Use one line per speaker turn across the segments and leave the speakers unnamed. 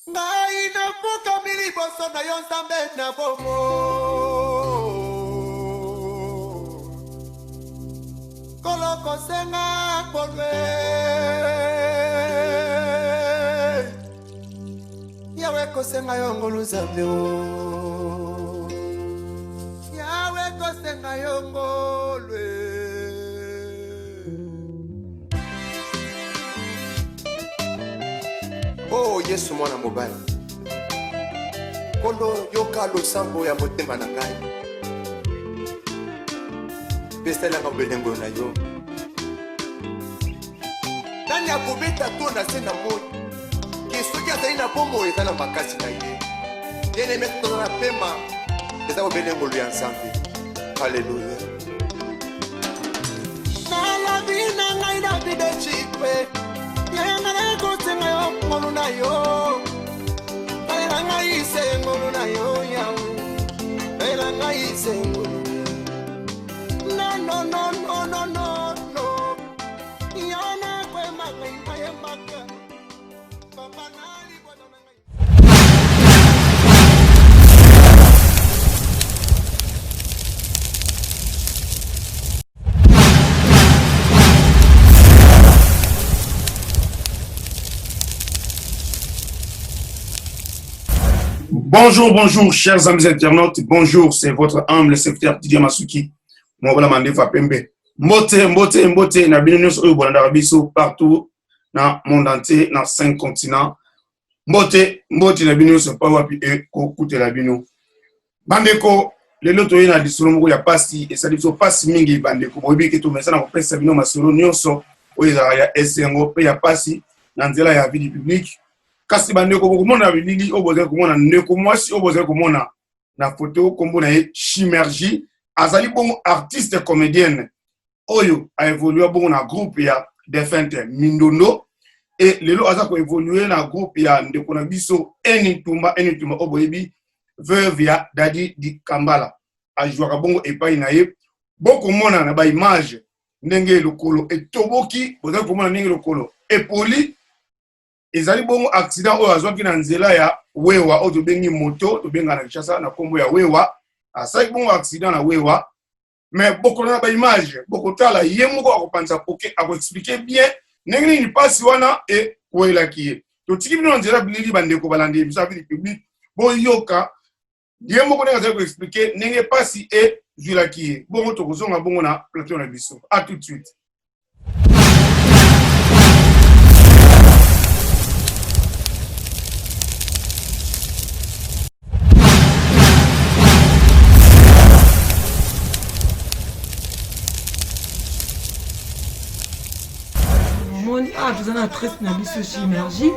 Ngai nafukami liboso na yo Nzambe na bomo. Kolo kosenga kolwe. Yawe kosenga yo ngolu Nzambe o. Yawe kosenga yo ngolu.
Oh Yesu mwana mobali, Nkolo yoka losambo ya motema na ngai, pesalanga bolingo na yo. Nani akobeta to na se na moi ke soki azali na bomoi eza na makasi na ye? Bien-aime, toza na pema, eza bobele ngolu ya Nzambe. Haleluya.
Nalobi na ngai David Chikwe, yanga nakosenga yo ngolu na yo, talela ngai se ngolu na yo Yawe, talela ngai se ngolu. No, no, no, no, no, no, no. Yana kwema ngai nayembaka. Papa na libota na ngai.
Bonjour, bonjour, chers amis internautes. Bonjour, c'est votre humble secteur Didier Masuki. Moi, voilà, Mandefa Pembe. Mbote, mbote, mbote, na bino nyonso oyo bolandaka biso partout na monde entier, na 5 continents. Mbote, mbote na bino nyonso epai wapi ekokutela bino. Bandeko, lelo toye na lisolo moko ya pasi, esali biso pasi mingi bandeko. Boyebi ke tomesana na kopesa bino masolo nyonso oyo ezalaka ya esengo mpe ya pasi na nzela ya vie du public. Kasi bandeko, bokomona na bilili oyo bozali komona ndeko mwasi oyo bozali komona na foto, kombo na ye Chimergie, azali bongo artiste comédienne oyo a évolué bongo na groupe ya defunte Mindondo et lelo aza ko évoluer na groupe ya ndeko na biso Eni Ntumba. Eni Ntumba oyo boyebi veuve ya Dadi Dikambala, ajouaka bongo epai na ye. Bokomona na ba image ndenge lokolo etoboki, bozali komona ndenge lokolo epoli. Ezali bongo accident oyo azwaki na nzela ya Wewa, oyo tobengi moto, tobenga na Kinshasa na kombo ya Wewa. Asalaki bongo accident na Wewa, mais bokolanda na ba image, bokotala ye moko akopanza poke, akoexplike bien ndenge nini mpasi wana ekwelaki ye. Totiki bino na nzela bilili, bandeko balandi emission ya vie publique, boyoka ye moko ndenge azali koexplike ndenge mpasi ezwilaki ye. Bongo tokozonga bongo na plateau na biso. A tout de suite.
Omoni awa toza na actrice na biso Chimergie,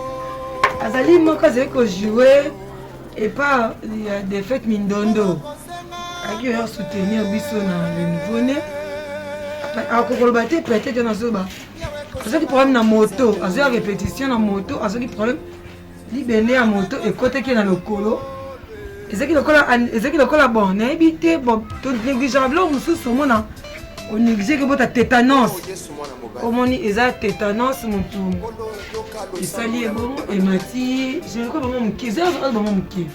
azali moko azali kojoue epa ya défaite Mindondo, ayaki oya soutenir biso na le nouveau né. Akokoloba te, peut-être nazoba azwaki problème na moto, azwi ya répétition na moto, azwaki problème libende ya moto ekotaki na lokolo, ezalaki lokola, ezalaki lokola bon nayebi te. Bon, tonégligeaka biloko mosusu, omona onéglige ke bota tétanos, omoni eza tétanos, motu esali ye bongo emati je crois bango moke, eza bango moke.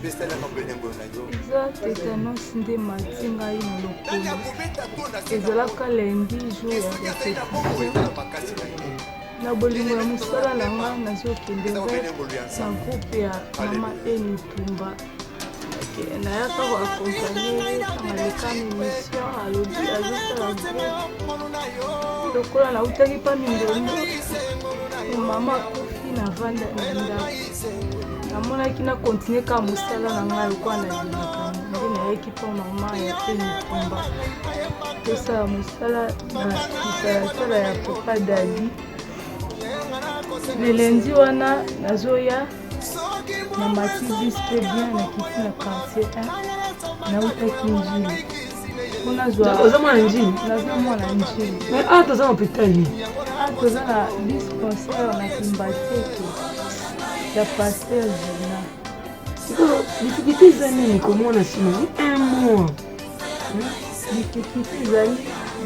Eza tétanos nde mati ngai na lokolo, ezalaka lundi jour ya répétition. Na bolingo ya mosala na nga, nazokende ngai na groupe ya mama Eni Tumba, nayaka koakompagne ye ntango aleka na émission, alobi azosala groupe. Lokola nautaki pa Mindondo, mama akufi, navanda na ndako, namonaki na continue kaka mosala na ngai lokola nalingaka, nde nayaki mpo mama ya Eni Tumba tosala mosala na mitalatala ya papa Dadi. Le lundi wana nazoya na mati bus mpe bien, nakiti na quartier 1, nautaki Njili mpo nazwa.
Oza mwana Njili?
Naza mwana Njili.
Mais awa toza na hôpital nini?
Awa toza na dispensaire na Kimbateke ya pasteur Gina.
Sikoyo difficulté eza nini komona nsima un mois?
Difficulté ezali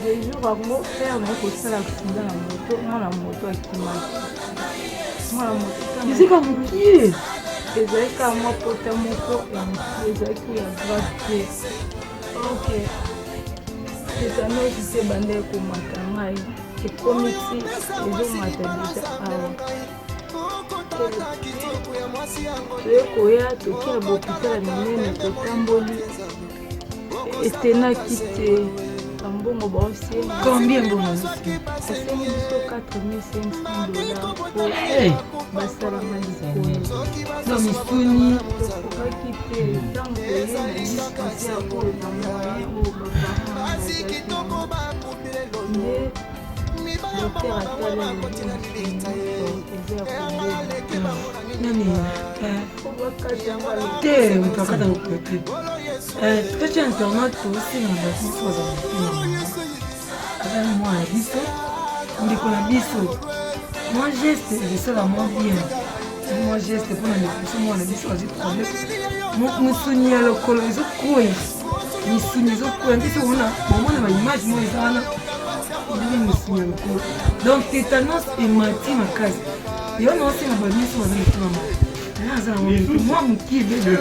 de jour yango père naye kosala accident na moto, mwana moto akimaki, mwana moto
ezika mokie.
Ezalaki kaka mwa pota moko ya moke, ezalaki ya grave te. Ok, tetanus te ebandaki komata ngai, ekomi ti ezomata deja awa. Toye koya toke na bopital ya minene, totamboli etenaki te bambongo baosenga.
Combien mbongo?
Asengi biso 4500 dollars po basalanga likolo.
Donc misuni
tokokaki te. Ntango toye na dispensaire oyo na moyen oyo baparent nde docteur atali, alobi eza ya kobeba.
Nani te moto akata lokolo te. Totya internet, tosenga na bato biso bazala motema mawa. Aza mwana na biso, ndeko na biso. Mwa geste ezosala mwa bien, mwa geste mpona ndeko biso, mwana na biso azwi problème, mosuni ya lokolo ezokwea, misuni ezokwea. Ndeti omona, bomona baimage moko eza wana, ndenge misuni ya lokolo. Donc tétanos emati makasi. Yo na osenga bato nyonso baza mitema mawa. Aza nango mwa mokie, bebe,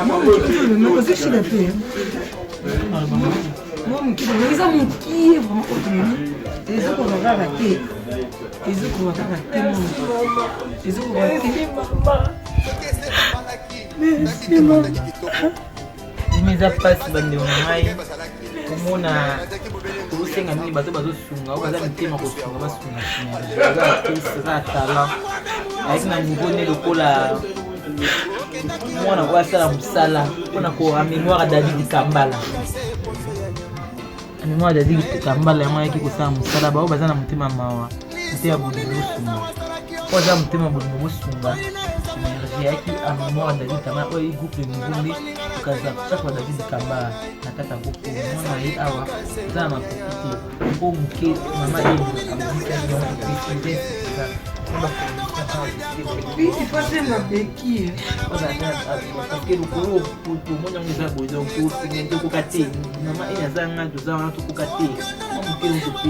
mwa mokie, ozwi shida te, mwa mokie eza mokie vraiment. Oyo tomoni ezokoka kaka te, ezokoka kaka te, mwa mokie ezokoka te.
Limi eza mpasi, bandeko na ngai, komona. Tozosenga mingi bato bazosunga, oyo baza mitema kosunga, basunga. Aza artiste, aza na talent, ayaki na niveau nde lokola mwana oyo asala mosala mpona ko en mémoire ya David Kambala, en mémoire ya David Kambala. Yango ayaki kosala mosala. Baoyo baza na motema mawa, motema bolingo, bosunga. Oyo aza motema bolingo, bosunga. Ayaki en mémoire ya David Kambala. Oyo groupe le nouveau nde tokaza chaque fois David Kambala na kati ya groupe. Mwana ye awa eza na makoki te, mpo moke mama ye abongisaki yango, topesi eza
Puis il faut senga beki.
Parce que lokolo tomoni yango eza boye, donc tosinga, tokoka te. Mama e aza nga, toza wana, tokoka te. Mwa moke oyo topesi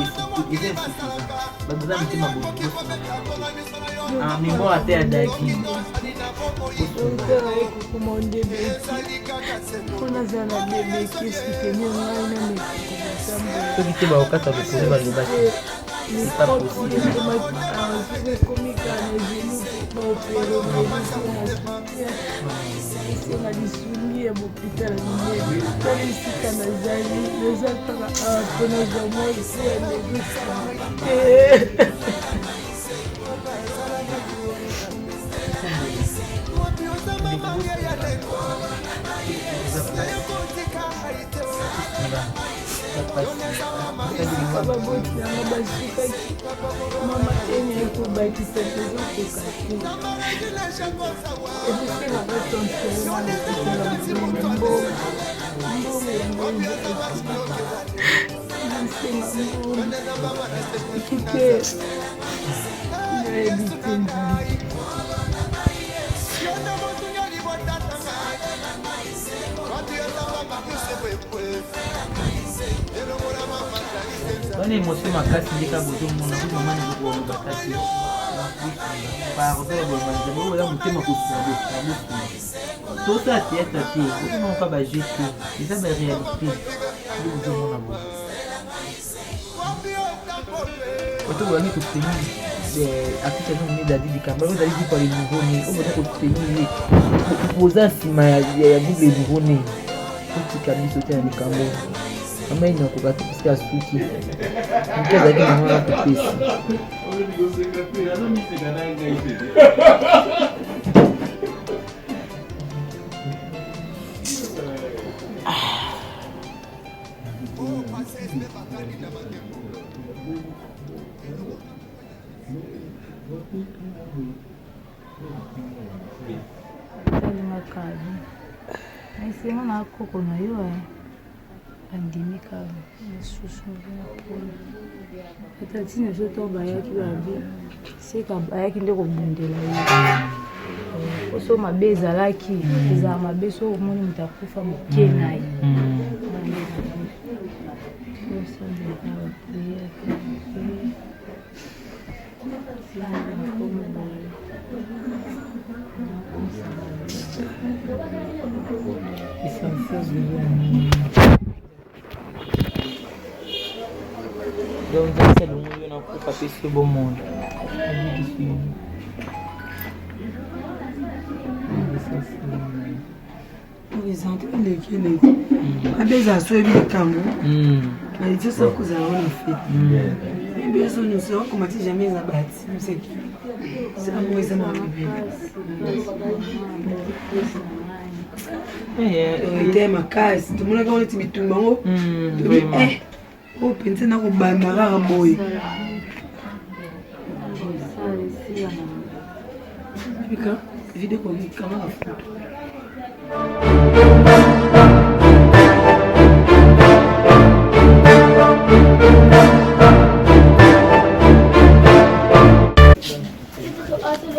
eza insuffisant. Bato baza mitema bolingo, bosunga en mémoire ata ya David.
Docteur aye kocommander béquille mpo nazala na de béquille, soutenir ngai na mekoko kotambola.
Soki te bakokata lokolo, balobaki c'est pas possible.
Ekomi kaka na genou, baopérer na soutien. Esenga lisungi ya bopital ya minene. Tala esika nazali, naza kaka awa mpo nazwa mwa ese ya ndeko te. Baboti yango basukaki, mama ene ekobakisa, tozokoka te. Ezosenga batransférer na hôpital ya monene. Mbongo, mbongo yango ezosenga mbongo ekike, nayebi te nzambe.
Wana émotion makasi nde kaka bozomona kuti mama nazokoloba te. Pardon ya bolingo Nzambe, oyo oza motema kosunga, bosunga, bosunga. Tosala théâtre te, ozomona pa bajeu te, eza baréalité nde bozomona boye. Oto bozali kosoutenir artiste ano ne David Kamba, oyo ozali groupe ya le nouveau ne, oyo boza kosoutenir ye, boza nsima ya groupe le nouveau ne. Otika biso te na likambo. Mama eni akoka te puisque asuki moke azalaki nango na kopesa.
Alingaka esengo na koko na yo, andimi kaka lisusu na polo. Ata ntina biso to bayaki, babi seka bayaki nde kobundela ye po so mabe ezalaki, ezala mabe. So omoni moto akufa moke na ye, osambelaka baprière.
Donc nzambe alongoli yo na kufa apesi yo bomoi abikisi yo.
Ezante eleki eleki mabe ezala so oyebi likambo maliti osa kozala wana fete ebi oso nyonso okoma ti jamais eza bati moseki sango eza na mibele ete makasi tomonaki yango neti bitumba yango tobi eh oyo mpenza nakobanda kaka boye bika video kokanga na foto.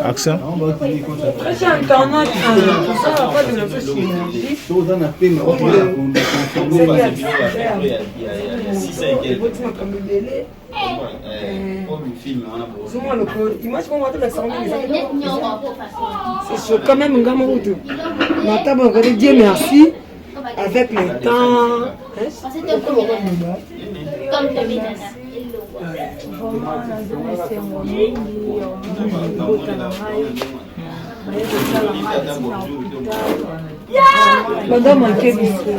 Action.
C'est choquant même nga moko kutu natabaka te. Dieu merci, avec le temps.
Vraiment naza na esengo mingi ya komona libota na ngai baye kosala ngai ntina hôpital.
Banda manke biso.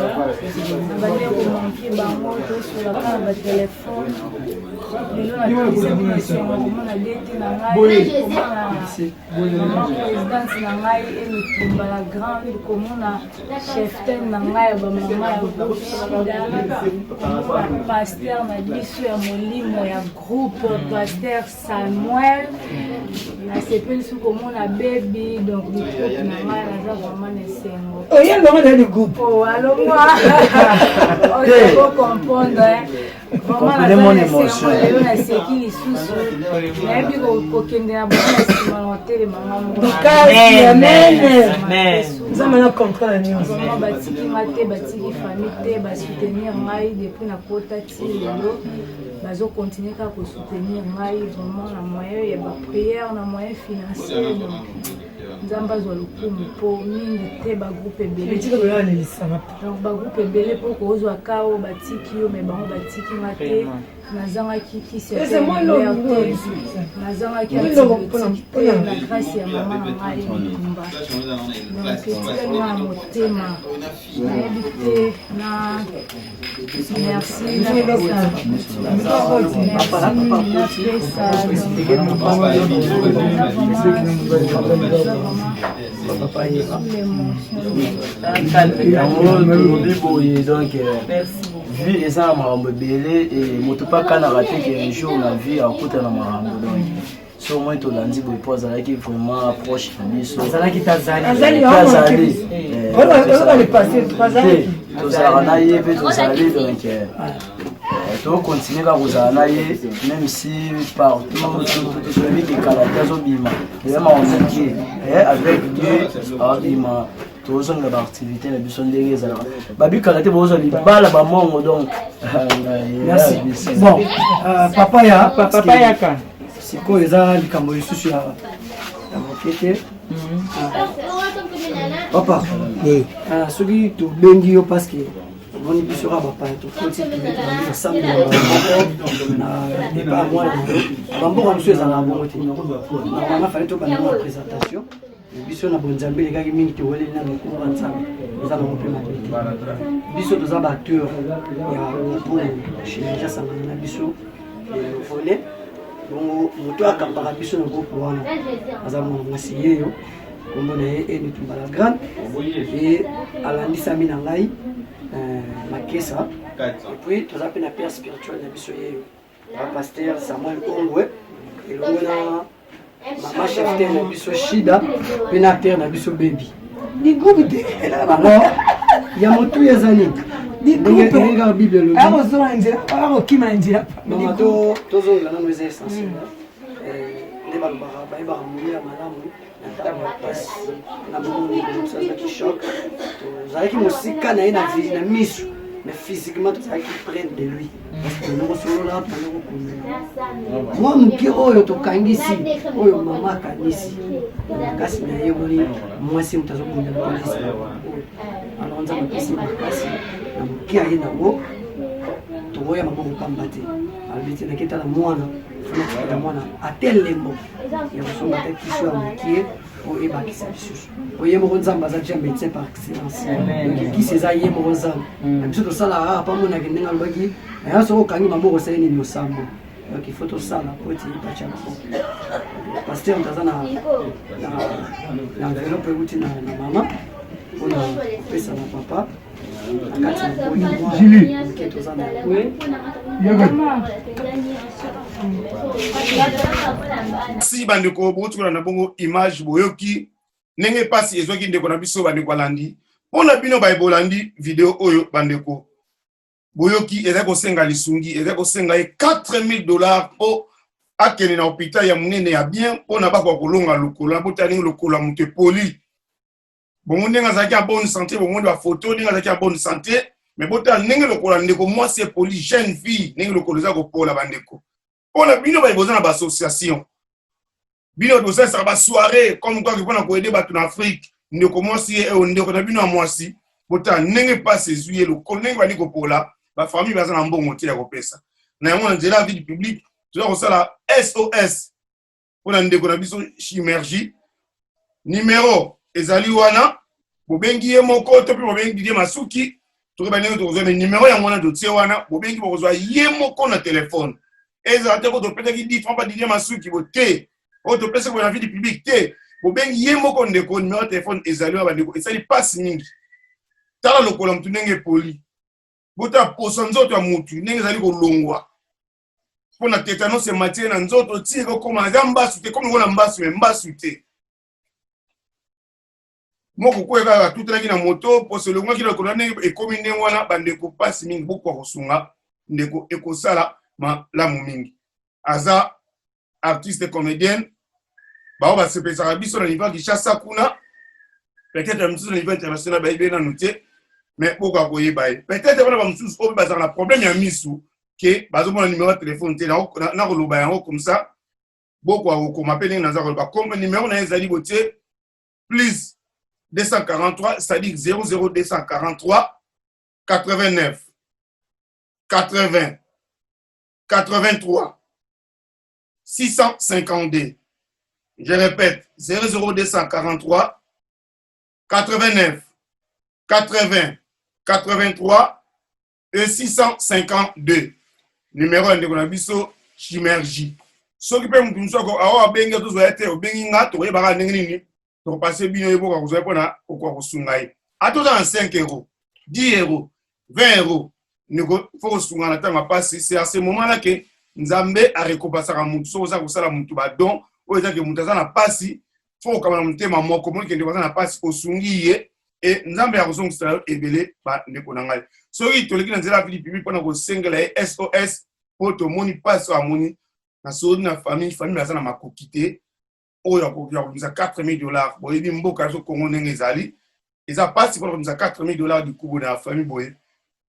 Bandi komanke bango, tosolaka na batelefone. Lelo napesi bino esengo komona dete na ngai, komona mama présidente na ngai Emitumba la grande, komona cheftaine na ngai ya bamama ya groupe Shida, komona pasteur na biso ya molimo ya groupe, pasteur Samuel. Nasepeli su komona baby. Donc du groupe na ngai, naza vraiment na esengo.
Oye longo na du groupe.
Oh, alongwa, oko comprendre. Vraiment naza
mon
na
émotion.
esengo lelo, naseki lisusu, nayebi kokende na bango na nsima na kotelemanga moko.
Makasi, amen.
Amen.
Nzambe na contrat na nyonso.
Vraiment batiki nga te, batiki famille te, basoutenir ngai depuis nakota ti lelo, bazocontinue kaka kosoutenir ngai vraiment na moyen ya baprière, na moyen financier. Donc Nzambe azwa lokumu, mpo mingi te bagroupe ebele.
Etika loyo alelisaka.
Donc bagroupe ebele mpo kozwa ka oyo batiki yo, me bango batiki nga te. Nazangaki kisi ya
Ese mwa
douleur
elongi
te,
oyo.
nazangaki
Elongo
antibiotique te, na grâce ya mama na ngai Ebitumba. Donc etikali nga na motema, nayebi te na merci napesa, merci mingi napesa. Donc naza vraiment sous l'émotion.
Yango tolobi boye, donc vie eza na makambo ebele e moto mpe akanaka te ke un jour na vie akuta na makambo. Donc so moi tolandi boye mpo azalaki vraiment proche na biso.
Azalaki te, azali.
Azali.
Mpe azali.
Oyoka le passé, azalaki.
Tozalaka na ye mpe tozali, donc tokontinue kaka kozala na ye même si partout toyebi kekala te azobima, eza makambo moke. Avec Dieu abima, tozongela baactivité na biso ndenge ezalaka. Babikala te, bozwa libala bamongo, donc
Merci. Bon, papa ya
Papa yaka.
Sikoyo eza likambo lisusu ya moke te, papa. Soki tobengi yo, parce que omoni biso kaka bapaya, tokoti tobandi kosambela moko na départ mwana na yo. Bamboka mosusu ezalaka bongo te. Normalement fallait tobanda na présentation biso na bonzambe elekaki mingi, toweleli na lokumu ya Nzambe, eza nango mpe mabe te. Biso toza baacteur ya groupe oyo Chirurgie asangana na biso volet. Bongo moto akambaka biso na groupe wana aza mwana mwasi yeyo, kombo na ye Eni Tumbala Grande, e alandisami na ngai Makesa. Et puis toza mpe na père spirituel na biso yeyo, pasteur Samuel Ongwe, elongo na mama cheftaine na biso Shida mpe na acteur na biso Bebi.
Ni groupe te.
Alors ya motuya eza nini? Ndenge kaka Bible elobi.
Akozonga nzela, akokima na nzela.
Mama, tozongela nano, eza essentiel. Nde balobaka, bayebaka moli ya malamu na ntango ya pasi. Na bongo mosu azalaki choc, tozalaki mosika na ye na misu. Mais physiquement tozalaki près de lui, parce que tobanda kosolola, tobanda kokomela mwa moke oyo tokangisi, oyo mama akanisi makasi na ye. Omoni mwasi moto azobunda kolisa oyo. Alors Nzambe apesi makasi na moke aye nango, tokoya maboko pamba te. Alobi te naketala mwana, fona mwana ate elembo ya kosomba ata kiso ya mokie oyo ebakisa lisusu. Po ye moko Nzambe aza déjà médecin par excellence, donc kisi eza ye moko Nzambe. Na biso tosalaka kaka pamonaki ndenge alobaki aya, soki okangi maboko osali nini, osambo. Donc il faut tosala po ete epatya maboko. Pasteur moto aza na enveloppe euti na mama mpona kopesa na papa na kati ya boni mwa moke toza na.
Si bandeko bouti kolanda bongo image, boyoki ndenge mpasi ezwaki ndeko na biso. Bandeko balandi, mpo na bino baye bolandi video oyo, bandeko boyoki, ezali kosenga lisungi, ezali kosenga ye 4000 $ mpo akende na hôpital ya monene ya bien mpona bakoka kolonga lokolo na botala ndenge lokolo ya moto epoli bongo, ndenge azalaki ya bonne santé. Bomoni bafoto ndenge azalaki ya bonne santé, mais botala ndenge lokolo ya ndeko mwasi epoli, jeune fille, ndenge lokolo eza kopola. Bandeko, mpona bino baye boza na baassociation, bino bosalisaka basoirée comme quoi mpona koaider bato na Afrique, ndeko mwasi ye oyo, ndeko na bino ya mwasi, botala ndenge mpasi ezwi ye, lokolo ndenge bandi kopola. Bafamille baza na mbongo te ya kopesa na yango. Na nzela ya Vie Publique toza kosala SOS mpona ndeko na biso Chimergie. Numero ezali wana, bobengi ye moko to mpe bobengi Didie Masuki. Tokoyeba ndenge tokozwa, mais numero yango wana totie wana, bobengi, bokozwa ye moko na telefone. Ezala te ko topesaki 10 francs pa Didie Masuki bo te, oyo topesaki boye na Vie Publique te. Bobengi ye moko ndeko, numero ya telefone ezali wana. Bandeko, esali mpasi mingi. Tala lokola motu ndenge epoli, botala poso nzoto ya motu ndenge ezali kolongwa mpo na tétanos ematie na nzoto ti ekokoma eza mbasu te, komi lokola mbasu, mais mbasu te. Moko koya kaka atutelaki na moto, poso elongwaki na lokolo ndenge ekomi ndenge wana. Bandeko, mpasi mingi. Bokoka kosunga ndeko, ekosala malamu mingi. Aza artiste comédienne, bao basepesaka biso na niveau ya Kinshasa kuna, peut-être ya mosusu na niveau international bayebi nanu te, mais bokoka koyeba ye. Peut-être wana bamosusu oyo bazalaka na problème ya misu ke bazomona numero ya telefone te, nakoloba yango comme ça bokoka kokoma mpe ndenge naza koloba. Comme numero na ye ezali botie plus 243, c'est-à-dire 00243 89 80 83 652. Je répète, 00243 89 80 83 et 652. Numéro ya ndeko na biso Chimergie. Soki mpe motu mosusu awa abengi, tozwa ye te, obengi nga, tokoyebaka ndenge nini tokopase bino ye, boka kozwa ye mpona kokoka kosunga ye. Ata oza na 5 euro, 10 euro, 20 euro, ndeko, faut kosunga na ntango ya mpasi. C'est à ce moment là ke Nzambe arécompensaka motu. Soki oza kosala motu badon oyo eza ke motu aza na mpasi, faut kokaba na motema moko, moni ke ndeko aza na mpasi, osungi ye e Nzambe akozongisela yo ebele. Bandeko na ngai, soki toleki na nzela ya Vie Publique mpona kosengela ye SOS, mpo tomoni mpasi oyo amoni, nasoli na famille, famille aza na makoki te oyo akoki kobimisa 4000 $. Boyebi mboka biso Kongo ndenge ezali, eza mpasi mpona kobimisa 4000 $ likubo na famille boye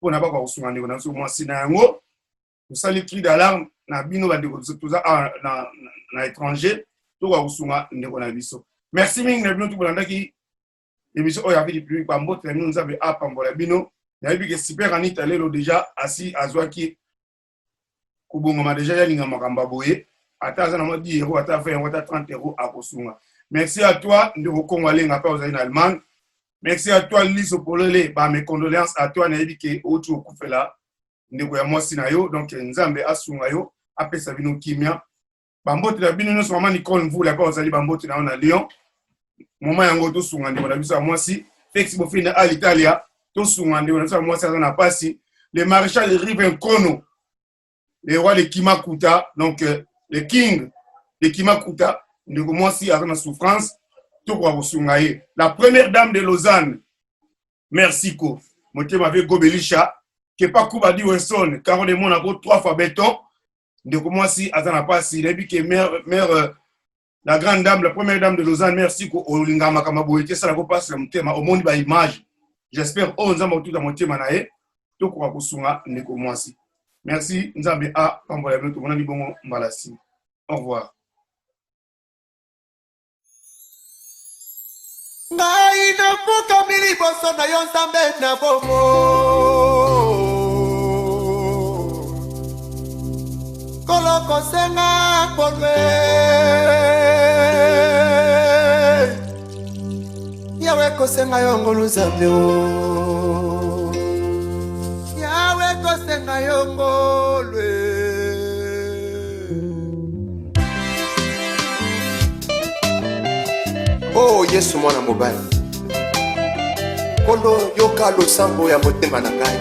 mpona bakoka kosunga ndeko na biso mwasi. Na yango tosali cri d'alarme na bino bandeko toza awa na étranger, tokoka kosunga ndeko na biso. Merci mingi na bino tobolandaki émission oyo ya Vie Publique. Bambote na bino, Nzambe apambola bino. Nayebi ke Super Anita lelo déjà asi azwaki kobongama, déjà yalinga makambo ya boye. Ata aza na mwa 10 euro, ata 20 euro, ata 30 euro, akosunga. Merci à toi ndeko Kongo Alenga mpe ozali na Allemagne. Merci à toi Liso Polele, ba mes condoléances à toi. Nayebi ke outi kokufela ndeko ya mwasi na yo, donc Nzambe asunga yo, apesa bino kimia. Bambote na bino nyonso. Mama Nicole Mvula mpe ozali, bambote na yo na Lyon. Moma yango tosunga ndeko na biso ya mwasi Felix Bofina à l'Italia. Tosunga ndeko na biso ya mwasi, aza na pasi. Le maréchal Rive Nkono, le roi de Kimakuta, donc le king de Kimakuta, ndeko mwasi aza na souffrance, tokoka kosunga ye. La première dame de Lausanne, merci ko motema ve Gobelisha Kepa Kuba di Wilson Caro de Monaco, trois fois béton. Ndeko mwasi aza na pasi. Nayebi ke mère, la grande dame, la première dame de Lausanne, merci ko olingaka makambo boye te, esalaka mpasi na motema. Omoni baimage, j'espère oyo Nzambe akotuta motema na ye. tokoka kosunga ndeko mwasi. Merci, Nzambe apambola bino, tomonani bongo mbala nsima. Au revoir.
Ngai nafukami liboso na yo Nzambe na bomo Nkolo kosenga ngolu Yawe kosenga yo ngolu Nzambe o Yawe kosenga yo ngolu.
O oh, Yesu mwana mobali, Nkolo yoka losambo ya motema na ngai,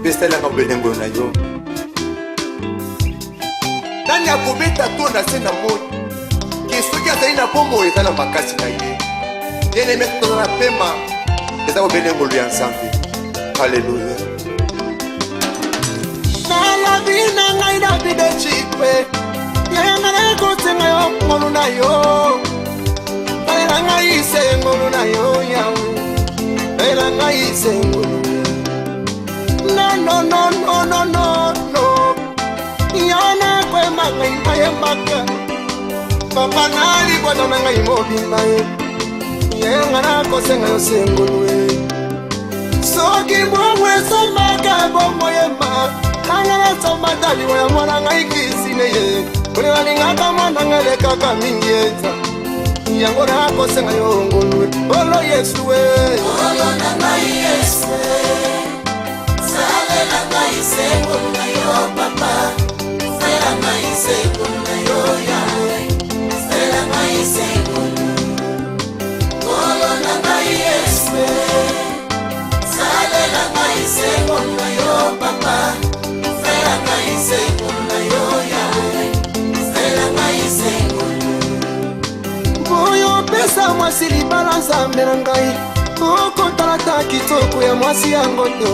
pesalanga bolingo na yo. Nani akobeta to na se na moi ke soki azali na bomoi eza na makasi na ye? Bien-aimé, toza na pema, eza bobele ngolu ya Nzambe. Haleluya.
Nalobi na ngai Davide Chikwe, yaya ngai nakosenga yo ngolu na yo, talela ngai se ngolu na yo Yawe, talela ngai se ngolu. No, no, no, no, no, no, no. Yo nakoyemba ngai nayembaka papa na libota na ngai mobimba ye, yaya ngai nakosenga yo se ngolu ye. Soki mbongo esombaka bongo yemba nanga nasomba taliwa ya mwana ngai Krisine ye, koli nalingaka mwana ngai elekaka mingi eza yango nakosenga yo ngolu olo Yesu e.
Ngolu na ngai Yesu e, salela ngai se ngolu na yo papa, salela ngai se ngolu na yo Yawe, salela ngai se ngolu. Ngolu na ngai Yesu e, salela ngai se ngolu na yo papa, salela ngai se ngolu na yo Yawe, salela ngai se ngolu.
Boyo opesa mwasi libala Nzambe na ngai, okotala ta kitoko ya mwasi yango to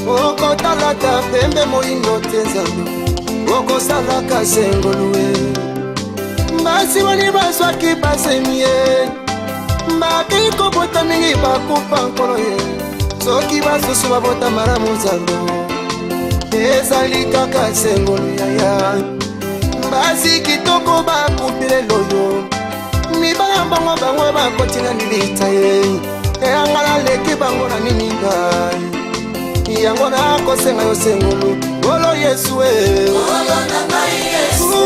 okotala ta pembe moyindo te Nzambe, okosalaka sengolu e. Basi boni bazwaki basemi ye, bakei kobota mingi bakufa nkolo ye, soki basusu babota malamu Nzambe, ezali kaka sengolu yaya. Basi kitoko bakufi lelo yo, mibala bango bango bakoti na lilita ye, eyanga naleki bango na nini ngai, yango nakosenga yo sengolu olo Yesu e.
Ngolu na ngai Yesu,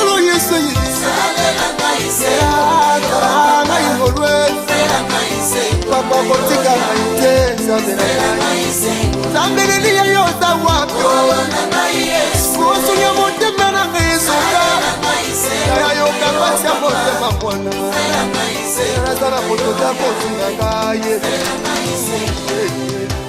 olo Yesu e,
salela ngai se ngolu na yo
tala ngai ngolu e,
salela ngai se ngolu
papa
na yo
kotika ngai te Nzambe na
salela
ngai.
ngai se ngolu.
Nzambe leli yo oza wapi?
Ngolu na ngai Yesu,
kosunya motema na ngai esoka,
salela ngai se
ya
ngolu
yoka
na yo
pasi ya
papa,
motema mwana,
salela ngai se
naza na moto ta kosunga ngai.
salela ngai se ngolu.